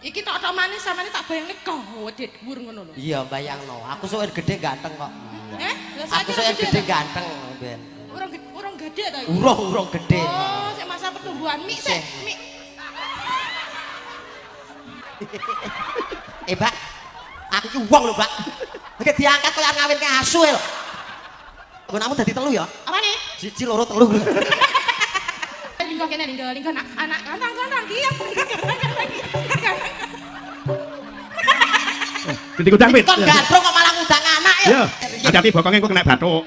Iki tok tok manis samane tak bayangne gede dhuwur ngono lho. Iya, bayangno. Aku sok gede ganteng kok. Eh, aku sok gede ganteng ben. Urung gede ta iki? Urung gede. Oh, sik masa pertumbuhan mik sik, mik. Eh, Mbak. Aku ki wong lho, Mbak. Iki diangkat kaya ngawinke asu e lho. Nggonmu dadi telu ya? Apane? 1 2 3. Linggo kene linggo, linggo anak kantang-kantang ki. Pit udang pit. Kon gandrung kok malah ngundang anak ya. Yo, hati-hati bokonge engko kena bathuk.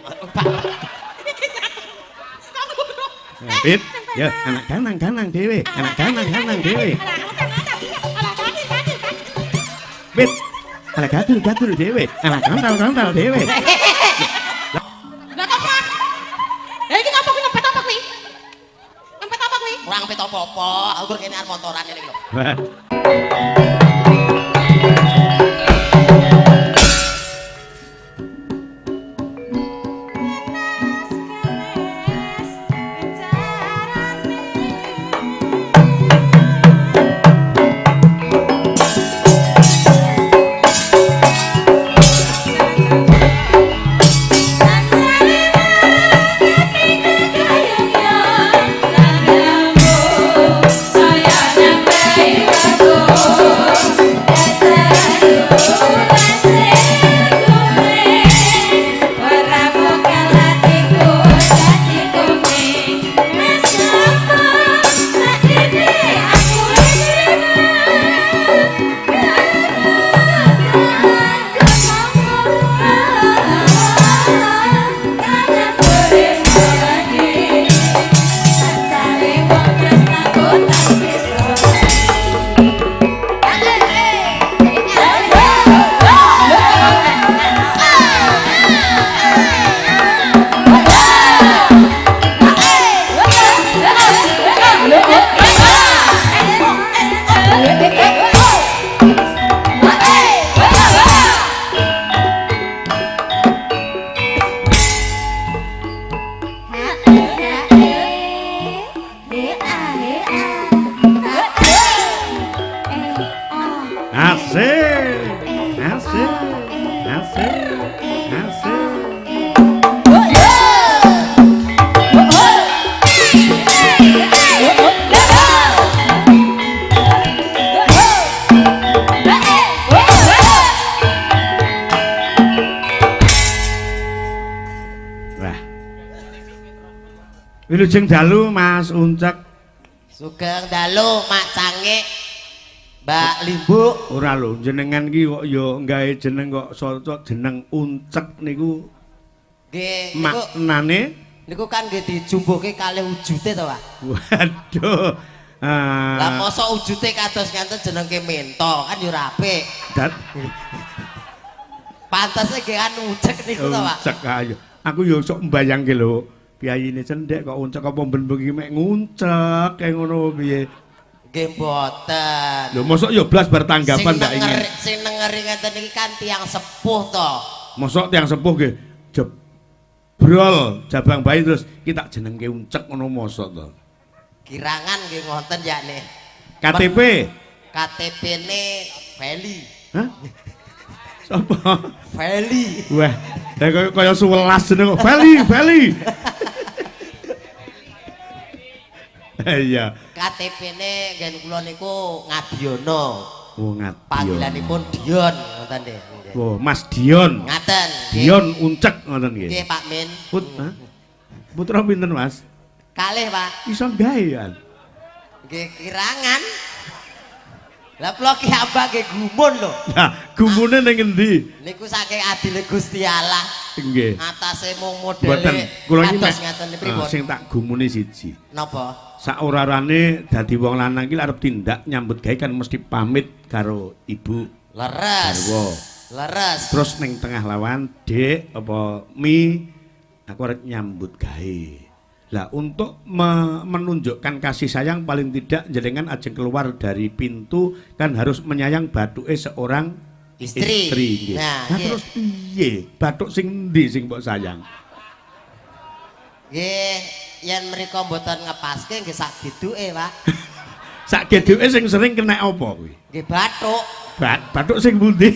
Pit, yo anak ganang-ganang dhewe, anak ganang-ganang dhewe. Pit, anak gatul-gatul dhewe, anak kantal-kantal dhewe. Lah kok eh iki ngapa kuwi ngepet apa kuwi? Ngepet apa kuwi? Ora ngepet apa-apa, aku kene arep motoran ngene iki lho. Wilujeng dalu Mas Uncek. Sugeng dalu Mak Cangik, Mbak Limbuk. Ora lho, jenengan iki kok ya gawe jeneng kok socok jeneng Uncek niku. Nggih, maknane niku kan nggih dijumbuhke kalih wujute to, Pak. Waduh. Lah mosok wujute kados ngaten jenengke Mento kan ya ora apik. Pantese nggih kan Uncek niku to, Pak. Uncek ayo. Aku ya sok mbayangke lho. Piyayine cendhek kok uncek apa ben bengi mek nguncek kaya ngono piye? Nggih mboten. Lho mosok ya blas bar tanggapan ndak ingin. Sing nengeri ngeten iki kan tiyang sepuh to. Mosok tiyang sepuh nggih jebrol jabang bayi terus ki tak jenengke uncek ngono mosok to. Kirangan nggih ngoten yakne. KTP? KTP-ne Feli. Hah? Sapa? Feli. Wah, kaya kaya 11 jeneng kok Feli, Feli. Iya. KTP-ne nggen kula niku Ngadiono. Oh, Ngadiono. Panggilanipun Dion ngoten nggih. Oh, Mas Dion. Ngaten. Dion Uncek ngoten nggih. Nggih, Pak Min. Putra pinten, Mas? Kalih, Pak. Iso gawe ya. Nggih, kirangan. Lah kula ki abah nggih gumun lho. Lah, gumune ning endi? Niku saking adile Gusti Allah. Nggih. Atase mung modele kados ngaten pripun? Sing tak gumune siji. Napa? Saorarane dadi wong lanang iki arep tindak nyambut gawe kan mesti pamit karo ibu. Leres. Garwa. Leres. Terus ning tengah lawan, Dik, apa Mi, aku arep nyambut gawe. Lah untuk menunjukkan kasih sayang paling tidak jenengan ajeng keluar dari pintu kan harus menyayang bathuke seorang istri. Istri. Nah, nah terus piye? Bathuk sing endi sing mbok sayang? Nggih, yen mriko mboten ngepaske nggih sak biduke, Pak. Sak geduke sing sering kena apa kuwi? Nggih bathuk. Bathuk sing pundi?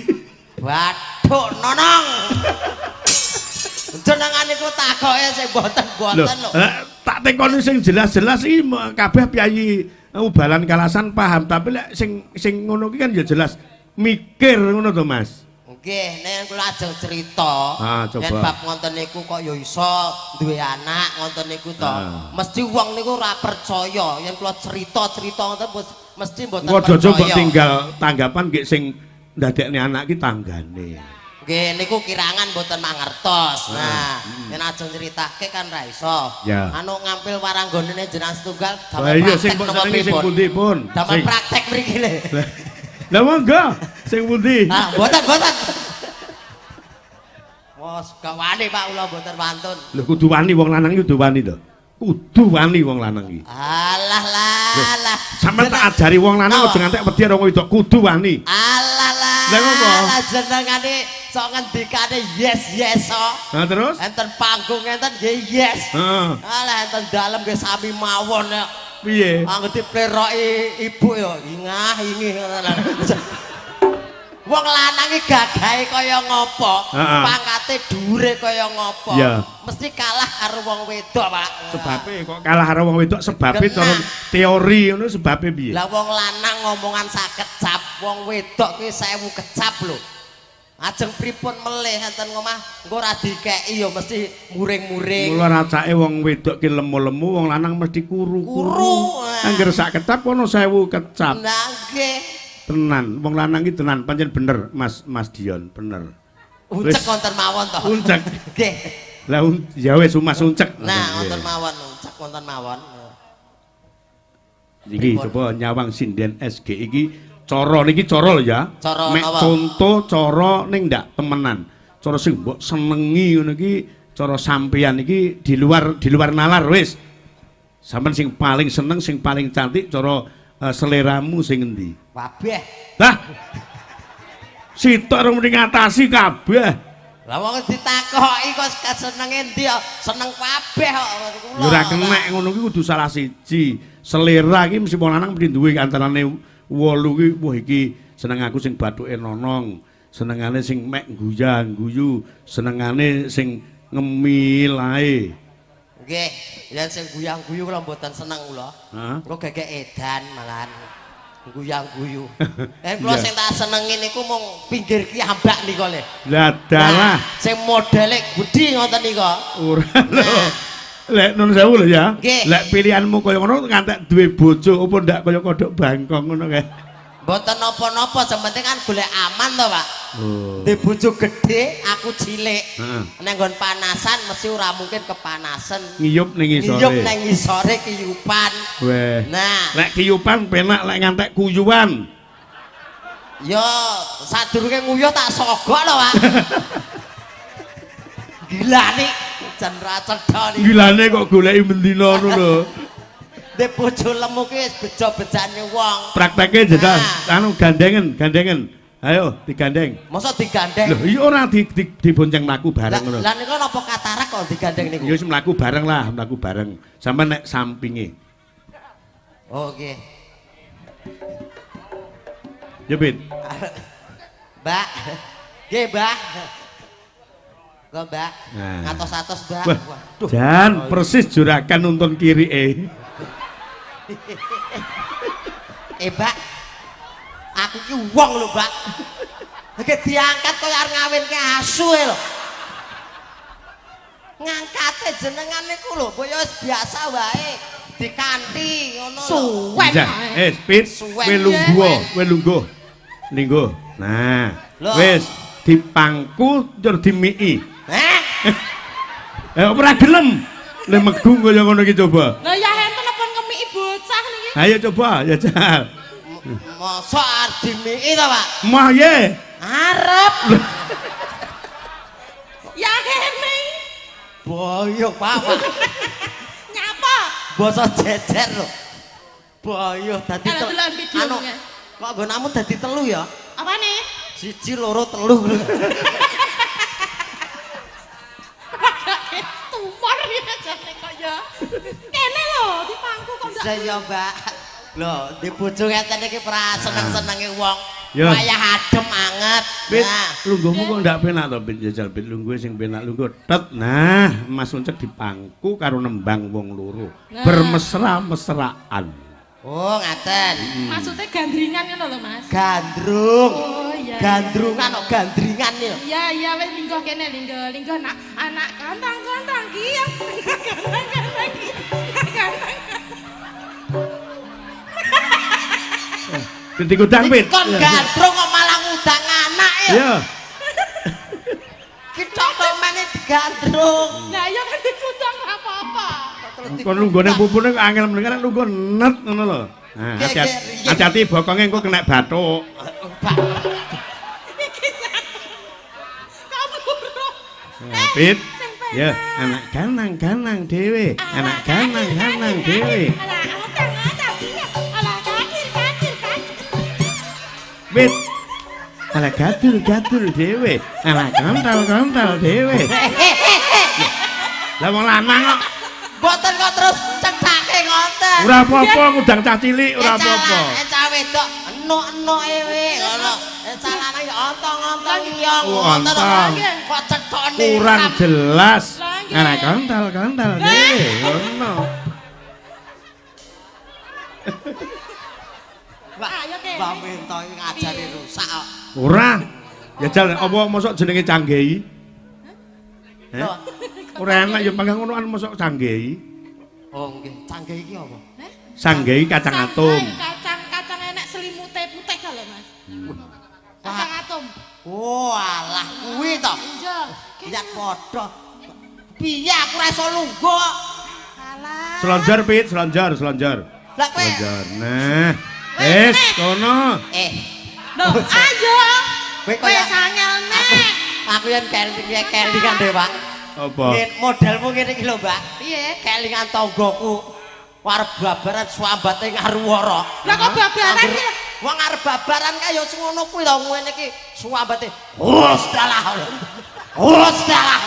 Bathuk nonong. Jenengan niku takoke sing boten-boten lho. Tak tekoni sing jelas-jelas iki kabeh piyayi ubalan kalasan paham, tapi lek sing ngono ki kan ya jelas mikir ngono to, Mas. Nggih, nek kula ajeng cerita, yen bab ngonten niku kok ya iso duwe anak ngonten niku to. Mesti wong niku ora percaya yen kula cerita-cerita ngoten mesti mboten percaya. Aja mbok tinggal tanggapan nggih sing ndadekne anak ki tanggane. Nggih niku kirangan mboten mangertos. Nah, yen ajeng critake kan ra iso. Anu ngampil waranggonene jenengan setunggal damel praktek napa sing pundi pun. Damel praktek mriki lho. Lah monggo sing pundi? Ah, mboten. Wes gak wani Pak kula mboten wantun. Lho kudu wani wong lanang iki kudu wani to. Kudu wani wong lanang iki. Alah lah. Sampeyan tak ajari wong lanang aja ngantek wedi karo wedok kudu wani. Alah lah. Lah ngopo? Lah jenengane sok ngendikane yes yes kok. Lah terus? Enten panggung enten nggih yes. Heeh. Alah enten dalem nggih sami mawon kok. Piye? Angger dipleroki ibu ya ingah ingih ngono. Wong lanang iki gagahe kaya ngopo, pangkate dhuwure kaya ngopo, mesti kalah karo wong wedok, Pak. Sebabe kok kalah karo wong wedok, sebabe cara teori ngono sebabe piye? Lah wong lanang ngomongan sak kecap, wong wedok kuwi 1000 kecap lho. Ajeng pripun melih enten ngomah engko ora dikeki ya mesti muring-muring. Mula racake wong wedok ki lemu-lemu, wong lanang mesti kuru-kuru. Angger sak kecap ono 1000 kecap. Lah nggih. Tenan, wong lanang iki tenan pancen bener Mas Dion, bener. Uncek wonten mawon to. Uncek. Nggih. Lah ya wis Mas uncek. Nah, wonten mawon, uncek wonten mawon. Iki coba nyawang sinden SG iki cara niki cara lho ya. Cara mek conto cara ning ndak temenan. Cara sing mbok senengi ngono iki cara sampeyan iki di luar nalar wis. Sampeyan sing paling seneng, sing paling cantik cara seleramu sing endi? Kabeh. Lah. Sitok rung muni ngatasi kabeh. Lah wong ditakoki kok senenge endi kok seneng kabeh kok kula. Ya ora kenek ngono ki kudu salah siji. Selera iki mesti wong lanang mesti duwe antarane 8 ki wah iki seneng aku sing bathuke nonong, senengane sing mek guyang-guyu, senengane sing ngemil ae. Nggih, yen sing guyang-guyu kula mboten seneng kula. Kula gegek edan malahan guyang-guyu. Kula sing tak senengi niku mung pinggir ki ambak nika lho. Lah dalah sing modele gedhi ngoten nika. Ora lho. Lek nun sewu lho ya. Lek pilihanmu kaya ngono ngantek duwe bojo apa ndak kaya kodhok bangkong ngono kae. Mboten napa-napa, sing penting kan golek aman to, Pak. Oh. Duwe bojo gedhe, aku cilik. Nek nggon panasan mesti ora mungkin kepanasan. Ngiyup ning ngisore. Ngiyup ning ngisore kiyupan. Weh. Nah, lek kiyupan penak lek ngantek kuyuan. Ya, sadurunge nguyuh tak sogok lho, Pak. Gilane jan ra cetha niki. Gilane kok goleki bendina ngono lho. Ndek bojo lemu ki wis bejo-bejane wong. Prakteke jajal anu gandengen, gandengen. Ayo digandeng. Mosok digandeng? Lho iya ora dibonceng mlaku bareng ngono. Lah niku napa katarak kok digandeng niku? Ya wis mlaku bareng lah, mlaku bareng. Sampeyan nek sampinge. Oh nggih. Ya Pit. Mbak. Nggih, Mbak. Kok Mbak? Ngatos-atos, Mbak. Waduh. Jan persis juragan nuntun kiri Mbak, aku ki wong lho, Mbak. Iki diangkat kaya arep ngawinke asu e lho. Ngangkate jenengan niku lho, mbok ya wis biasa wae, dikanthi ngono lho. Suwen. Pit, kowe lungguh, kowe lungguh. Lungguh. Nah, wis dipangku njur dimiki. Heh. Ora gelem. Le megung kaya ngono iki coba. Lah ya enten apa ngemiki bocah niki? Ayo coba, ya jal. Mosok arep dimiki to, Pak? Mah ye. Arep. Ya kene. Boyo, Pak. Nyapa? Basa jejer lho. Boyo dadi telu. Anu, kok nggonamu dadi telu ya? Apane? 1 2 3. Tumor ya jane kaya. Kene lho dipangku kok ndak. Iya, Mbak. Lho, di bojo ngeten iki pra seneng-senenge wong. Ya. Wayah adem anget. Pit, Nah, lungguhmu kok ndak penak to, Pit, jajal Pit lungguhe sing penak lungguh. Tet. Nah, Mas Uncek dipangku karo nembang wong loro. Nah. Bermesra-mesraan. Oh, ngaten. Maksudnya gandringan ngono lho, Mas. Gandrung. Oh, iya. Gandrungan kok gandringan lho. Iya, iya wis lingguh kene lingguh, lingguh nak anak kantang-kantang ki ya. Kantang-kantang ki. Kantang. Pit dikudang, Pit. Kon gandrung kok malah ngundang anak ya. Iya. Kita tomene digandrung. Lah iya kan dikudang apa-apa. Kon lunggone pupune kok angel meneng kan lungguh net ngono lho. Nah, hati-hati bokonge engko kena bathuk. Iki kamu loro. Nah, Pit. Ya, anak ganang-ganang dhewe, anak ganang-ganang dhewe. Alah otang-otang ki. Alah kadir-kadir kadir. Pit. Alah gadul-gadul dhewe, alah kontal-kontal dhewe. Lah wong lanang kok Mboten kok terus cethake ngoten. ora apa-apa ngundang cah cilik ora apa-apa. Cah wedok enuk-enuke we ngono. Cah lanang ya ontong-ontong iya Oh, ngoten. ontong. Kok cethone Kurang jelas. Lah, nggih. Anak kontal-kontal dhewe ngono. Ayo kene. Mbak Minto iki ngajari rusak kok. Ora. Jajal apa mosok jenenge canggih? Heh? Ora enak ya panggang ngonoan mosok canggih. Oh nggih, canggih iki apa? Heh? Sanggei kacang atom. Kacang-kacang enek selimute putih ka lho, Mas. Kacang atom. Oh alah kuwi to. Iya. Ya padha. Piye aku ora iso lungguh kok. Alah. Selonjor Pit, selonjor, selonjor. Lah kowe Selonjor. Nah, wis kono. Loh, ayo. Kowe kaya Wis angel nek. Aku yen kelingan dhewe, Pak. Apa? Modelmu ngene iki lho, Mbak. Piye? Kelingan tanggaku. Arep babaran swambate ngaruwara. Lah kok babaran iki? Wong arep babaran kae ya sing ngono kuwi to ngene iki swambate. Hus dalah. Hus dalah.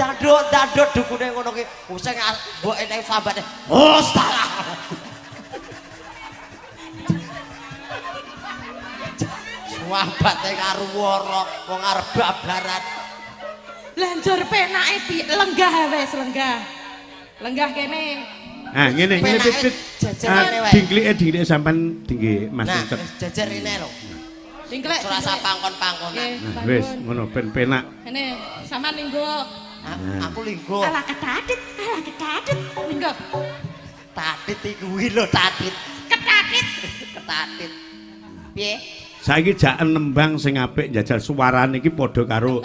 Daduk-daduk dukune ngono ki. Sing mbok eneng swambate. Hus dalah. Swambate ngaruwara wong arep babaran. Lanjur penake piye? Lenggah wis, lenggah. Lenggah kene. Nah, ngene ngene Pit, Pit. Jejer ngene wae. Dingklike dingklike sampean dingge Mas Nah, Ucek. wis jejer rene lho. Dingklek. Ora usah pangkon-pangkonan. Nah, wis ngono ben penak. Kene, sampean linggo. Aku linggo. Alah ketadit, alah ketadit. Linggo. Tatit iki kuwi lho, tatit. Ketadit. Ketatit. Piye? Saiki jaken nembang sing apik njajal suarane iki padha karo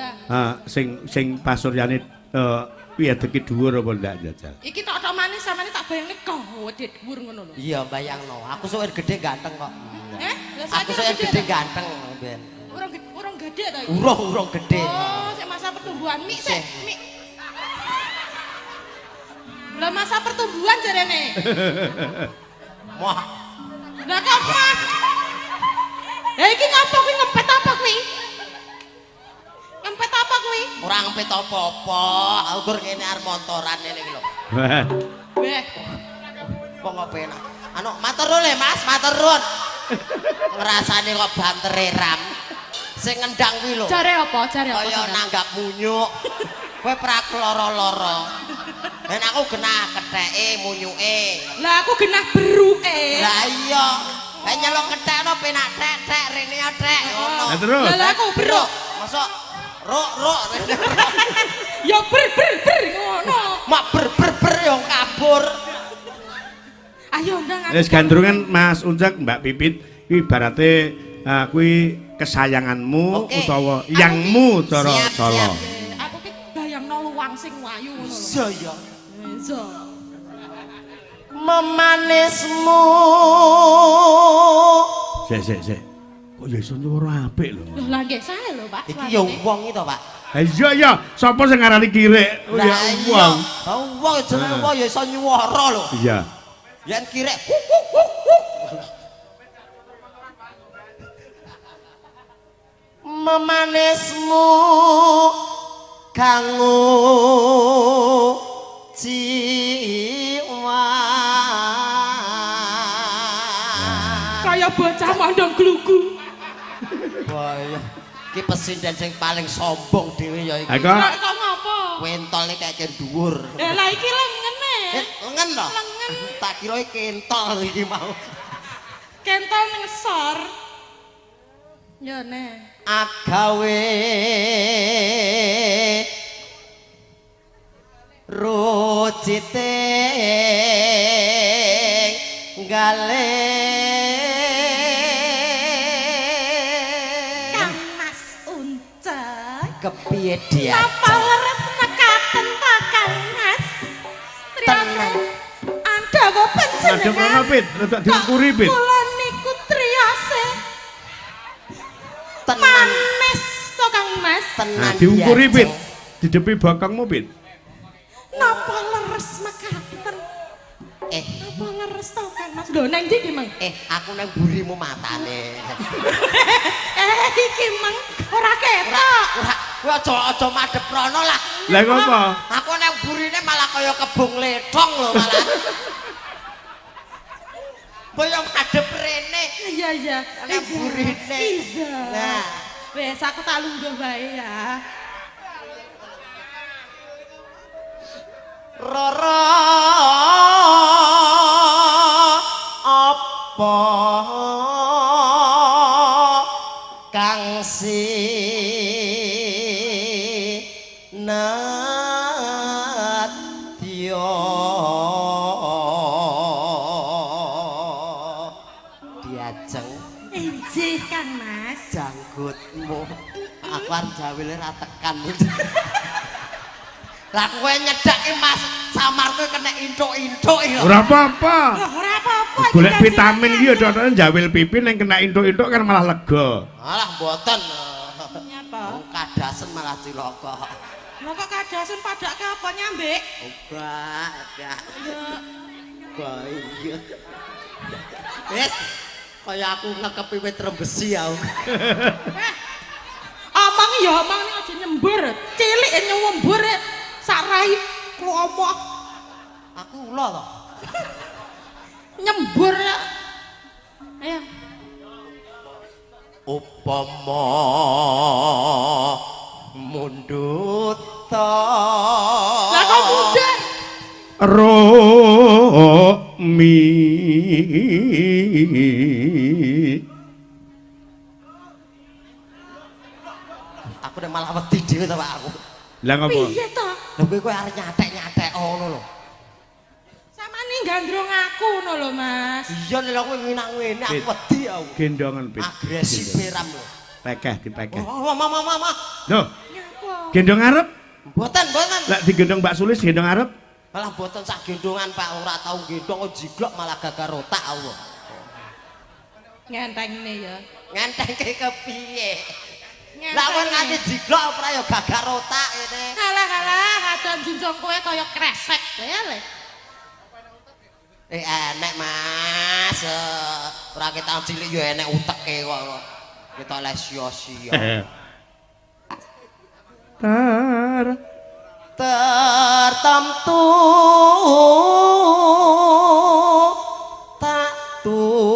sing sing pasuryane piye deki dhuwur apa ndak njajal. Iki tok tok manis samane tak bayangne gede dhuwur ngono lho. Iya, bayangno. Aku sok gede ganteng kok. Eh, lah Aku sok gede ganteng ben. Urung urung gede ta iki? Urung urung gede. Oh, sik masa pertumbuhan mik sik, mik. Lah masa pertumbuhan jarene. Wah. Lah kok mah? Ya iki ngopo kuwi ngepet apa kuwi? Ngepet apa kuwi? Ora ngepet apa-apa. Aku gur ngene arep montoran ngene iki lho. Weh. Kok kok penak. Anu matur nuwun le Mas, matur nuwun. Ngrasane kok bantere ram. Sing ngendang kuwi lho. Jare apa? Jare apa? Kaya nanggap munyuk. Kowe prak loro-loro. Ben aku genah ketheke munyuke. Lah aku genah beruke. Lah iya. Lah nyeluk kethekno penak thek-thek rene thek ngono. Lah terus. Lah aku beruk. Mosok ruk-ruk rene. Ya ber ber ber ngono. Mak ber ber ber yo kabur. Ayo ndang aku. Wis gandrungan Mas Uncek Mbak Pipit kuwi ibarate kuwi kesayanganmu utawa yangmu cara Solo. Aku ki bayangno luwang sing wayu ngono lho. Iya ya. Iya. Memanismu. Sik sik sik. Kok ya iso nyuwara apik lho. Lho lah nggih sae lho Pak. Iki ya wong iki to, Pak. Ha iya ya, sapa sing ngarani kirik? Ya wong. Lah wong jenenge wong ya iso nyuwara lho. Iya. Yen kirik huk huk huk huk. Memanismu kanggo jiwa. Kaya bocah mondong glugu. Wah, iki pesinden sing paling sombong dhewe ya iki. Kok kok ngopo? Wentole kaya dhuwur. Lah iki lengene. Lengen to? Lengen. Tak kira kentol iki mau. Kentol ngesor. Ya ne. Agawe rucite gale Kang Mas Uncek kepiye dia? Napa leres mekaten ta Kang Mas? Tenang. Andawa panjenengan. Madhep rono Pit, rada diungkuri Pit. Kula niku triyose. Tenan. Manis to Kang Mas? Tenan. Diungkuri Pit. Didepi bokongmu Pit. Napa leres mekaten? Napa leres to Kang Mas? Lho nang ndi iki, Mang? Aku nang mburimu matane. Iki Mang ora ketok. Ora, kowe aja madhep rono lah. Lah ngopo? Aku nang burine malah kaya kebung letong lho malah. Kaya madhep rene. Iya iya. Nang burine. Iya. Nah, wis aku tak lungguh wae ya. Roro apa kang sinadya diajeng injih Kang Mas janggutmu aku arep jawile ra tekan. Lah kowe nyedaki Mas Samar kowe kena intuk-intuk iki. Ora apa-apa. Ora apa-apa. Golek vitamin iki ya cocoknya jawil pipi ning kena intuk-intuk kan malah lega. Alah mboten. Nyapa? Wong kadasen malah cilaka. Lah kok kadasen padake apa nyambek? Obak, ya. Iya. Wis kaya aku ngekepi wit rembesi aku. Omong ya omong nek aja nyembur. Cilik nyembur sak rai klomoh. Aku ula to. Nyembur. Ayo. Upama mundhut ta. Lah kok mundhut? Romi. Aku nek malah wedi dhewe to Pak aku. Lah ngopo? Piye to? Lha kowe arep nyatek-nyatek ngono lho. Samane gandrung aku ngono lho, Mas. Iya nek kowe nginang ngene aku wedi aku. Gendongan Pit. Agresif ram lho. Pekeh dipekeh. Oh, mama mama. Lho. Nyapa? Gendong arep? Mboten, mboten. Lek digendong Mbak Sulis gendong arep? Malah mboten sak gendongan Pak, ora tau gendong kok jiglok malah gagal otak aku. Ngentengne ya. Ngentengke kepiye? Lah kowe nganti jiglok ora ya gagal otak ngene. Halah halah, adon junjung kowe kaya kresek kowe le. Enek Mas. Ora ketok cilik ya enek uteke kok. Kita les sia-sia. Tertentu tak turuti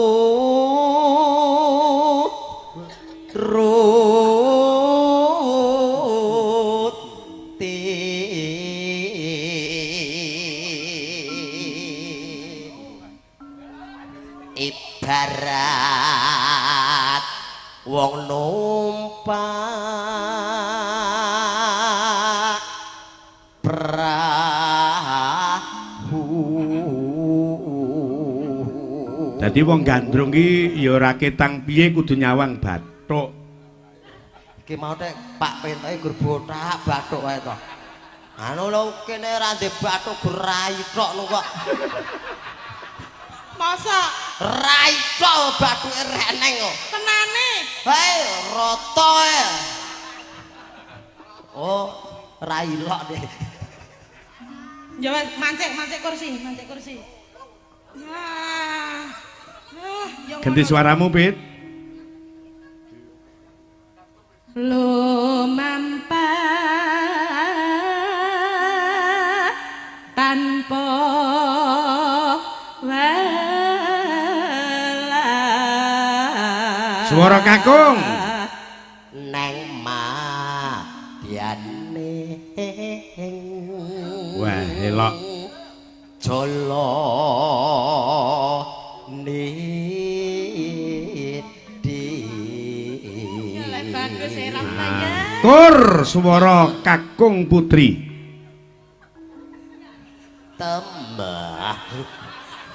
ibarat wong numpak prahu. Dadi wong gandrung ki ya ora ketang piye kudu nyawang bathuk. Iki mau tek Pak Pentoke gur bothak bathuk wae to. Anu lho kene ora ndek bathuk gur rai tok lho kok. Masa rai tok bathuke reneng kok. Tenane. Hae rata ae. Oh, rai lok deh. Ya wis mancik kursi, mancik kursi. Ah. Ah, ganti suaramu, Pit. Lumampa tanpa welas. Swara kakung. Neng madyane. Wah, elok. Jolo nidi. Ya lek bagus e ya. Kur swara kakung putri. Tembah.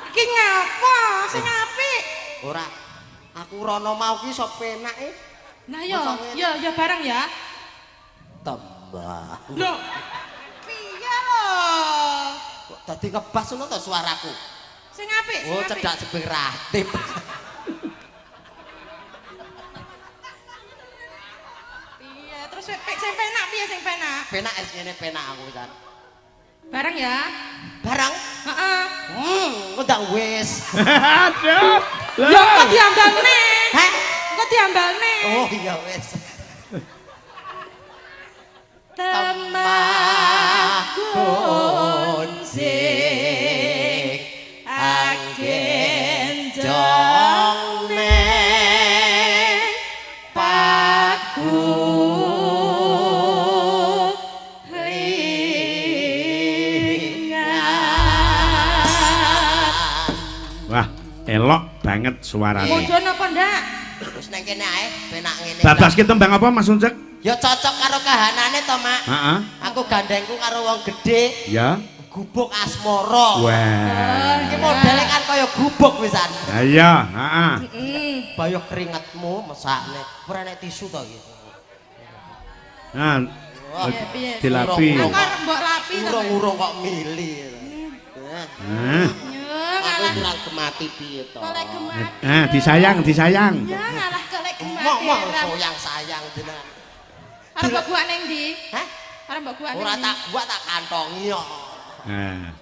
Iki ngapa? Sing apik. Ora. Aku rono mau ki iso penake. Nah yo, yo yo bareng ya. Tembah. Lho. Piye lho? Kok dadi kebas ngono to suaraku? Sing apik, sing Oh, apik. Cedak sebing ratip. Iya, terus sing penak piye sing penak? Penak es ngene penak aku pisan. Bareng ya. Bareng? Heeh. Ngundang wis. Aduh. Lho kok diambalne? Heh? Kok diambalne? Oh iya wis. Temah kunsing agenjong neng paku lingan. Wah, elok banget suarane. Mudhun apa ndak? Wis nang kene ae, penak ngene. Babas ki tembang apa Mas Uncek? Ya cocok karo kahanane to, Mak. Heeh. Aku gandengku karo wong gedhe. Ya. Gubuk asmara. Wah. Iki modele kan kaya gubuk wisan. Ha iya, heeh. Bayo keringetmu mesakne. Ora nek tisu to iki. Nah, piye? dilapi. Aku arep mbok lapi to. Urung-urung kok mili. Heeh. Aku kurang gemati piye to? Golek gemati. Ah, disayang, disayang. Ya ngalah golek gemati. Mok sayang-sayang jenengan. Arep mbok guak ning ndi? Hah? Arep mbok guak ning Ora ndi? tak guak tak kantongi kok. Nah.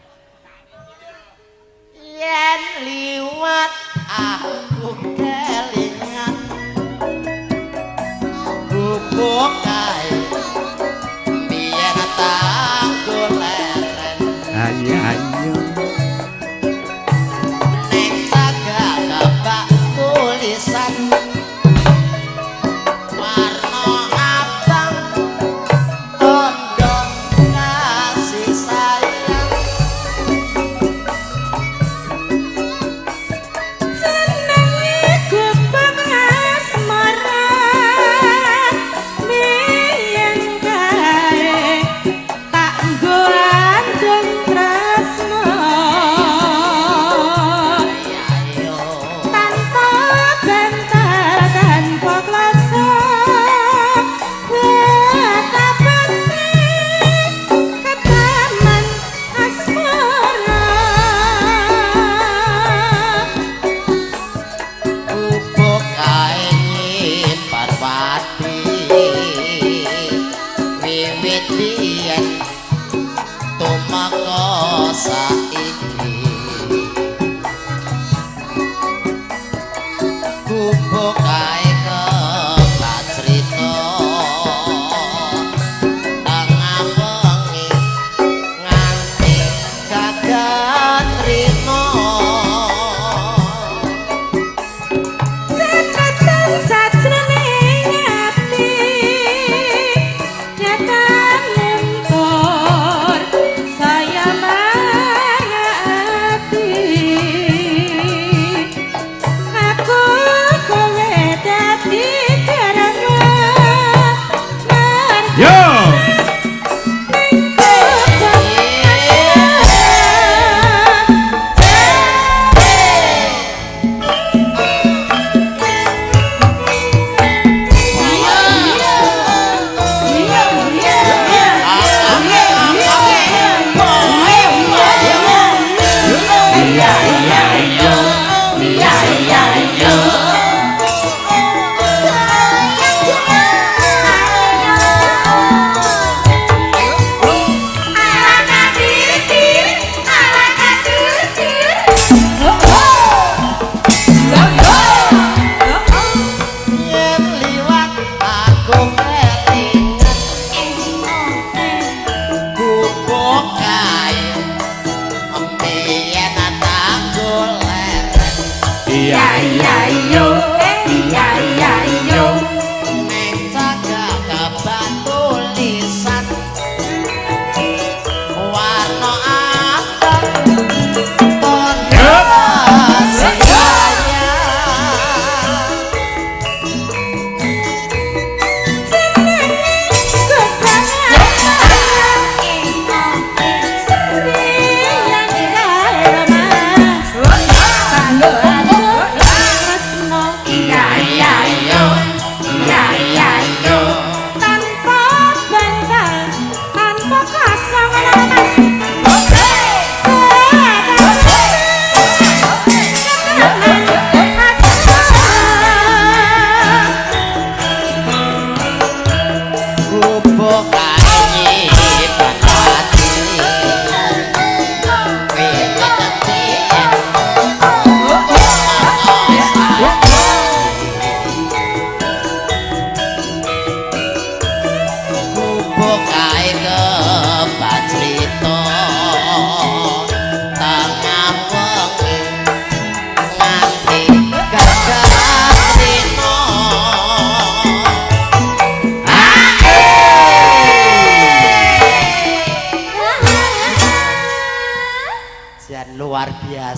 Yen liwat aku kelingan gubuk kae biyen tanggo leren. Ayo ayo. Ning cagak kabak tulisan warna abang tondo kasih sayang. Senenge gubuk asmara biyen kae tak nggo andung tresno tanpa bantal tanpa klasa betapa ketaman asmara. Gubuk kae nyimpan pati wiwit biyen tumeka saiki. Gubuk kae kebak crita tengah wengi nganti gagat rina. Ceceten sajroning ati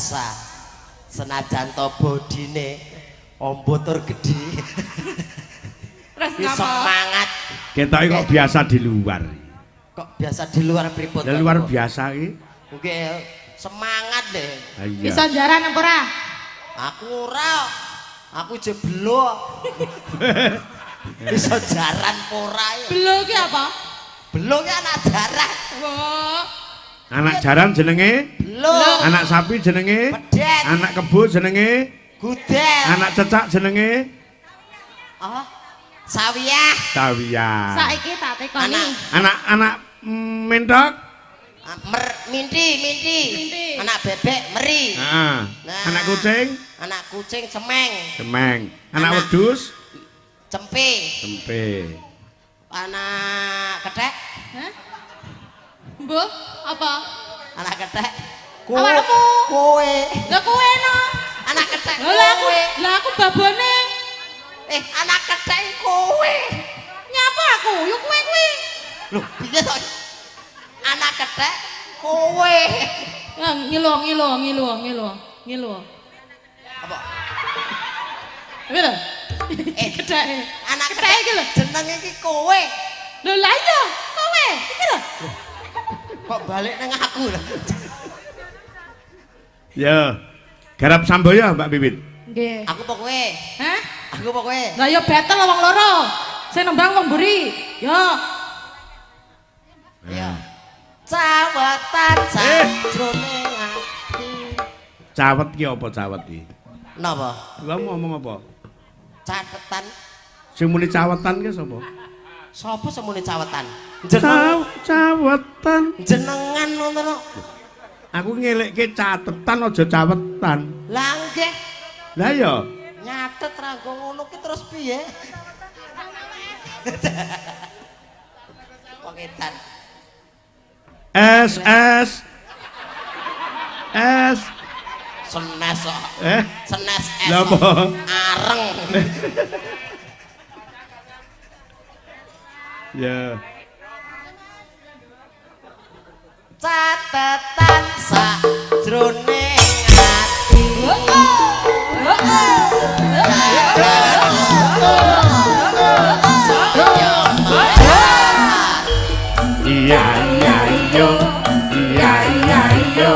biasa. Senajan to bodine ombo tur gedhi. Terus Ki ngapa? semangat. Ketoke kok biasa di luar. Kok biasa di luar pripun? Lah luar biasa iki. Nggih, semangat deh. Ah, iya. Iso jaran apa ora? Aku ora. Aku jeblo. Iso jaran apa ora ya. Belo ki apa? Belo ki anak jaran. Wah. Anak jaran jenenge, Belo. anak sapi jenenge, Pedet. anak kebo jenenge, Gudel. anak cecak jenenge Ah. Sawiyah. Sawiyah. Saiki tak tekoni. Anak. Anak-anak mentok. Ah, Mer minti, minti. Minti. Anak bebek meri. Heeh. Nah. Anak kucing Anak kucing cemeng. cemeng. Anak Anak- wedhus Cempe. cempe. Anak kethek, Hah? Mbah, apa? anak kethek. Awakmu. Kowe. Lah kowe no. Anak kethek Lah aku, kowe. lah aku babone. Eh, anak kethek kowe. Nyapa aku? Yo kowe kuwi. Loh, piye to? Anak kethek kowe. Ya ngilu ngilu ngilu ngilu ngilu. Apa? Piye lho? Eh, Ketheke. Anak Kethek iki lho. Jenenge iki kowe. Lho lah iya, kowe. Iki lho. Kok balik nang aku lho. Ya. Garap Samboyo Mbak Bibit. Nggih. Aku apa kowe? Hah? Aku apa kowe? Lah ya battle wong loro. Sing nembang wong mburi. Yo. Ya. Cawetan Eh. sajroning ati. Cawet ki apa cawet ki? Napa? Lah ngomong apa? Catetan. Sing muni cawetan ki sapa? Sapa sing muni cawetan? Jeneng Cawetan. jenengan ngono lho. Aku ngelekke catetan aja cawetan. Lah nggih, Lah ya. nyatet ra nggo ngono ki terus piye? Wong edan. S S S Senes kok. eh Senes S. Lah kok. apa? Areng. Ya. Catetan sajroning ati. Iya iya yo. Iya iya yo.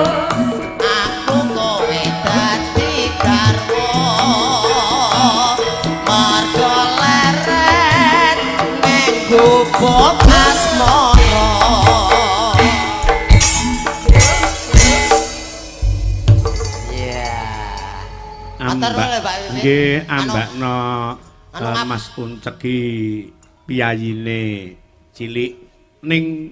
Aku kowe dadi garwa marga leren ning gubuk asmara. Iya. Matur Ambak. nuwun lho, Pak Wiwit. Nggih, ambakno Anu ngap- Mas Uncek ki piyayine cilik ning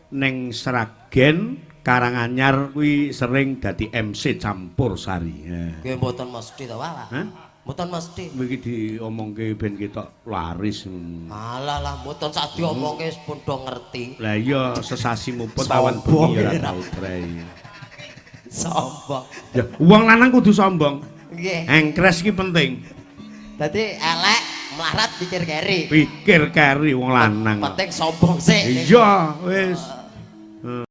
ning Sragen Karanganyar kuwi sering dadi MC campur sari. Nggih mboten mesti to, Pak. Hah? Mboten mesti. Iki diomongke ben ketok laris. Alah lah mboten sak diomongke wis pun do ngerti. Lah iya sesasi muput awan Sombong. bengi ya ora tau trei. Sombong. Ya, wong lanang kudu sombong. Nggih. Engkres ki penting. Dadi elek melarat pikir keri. Pikir keri wong lanang. Penting sombong sik. Iya, wis.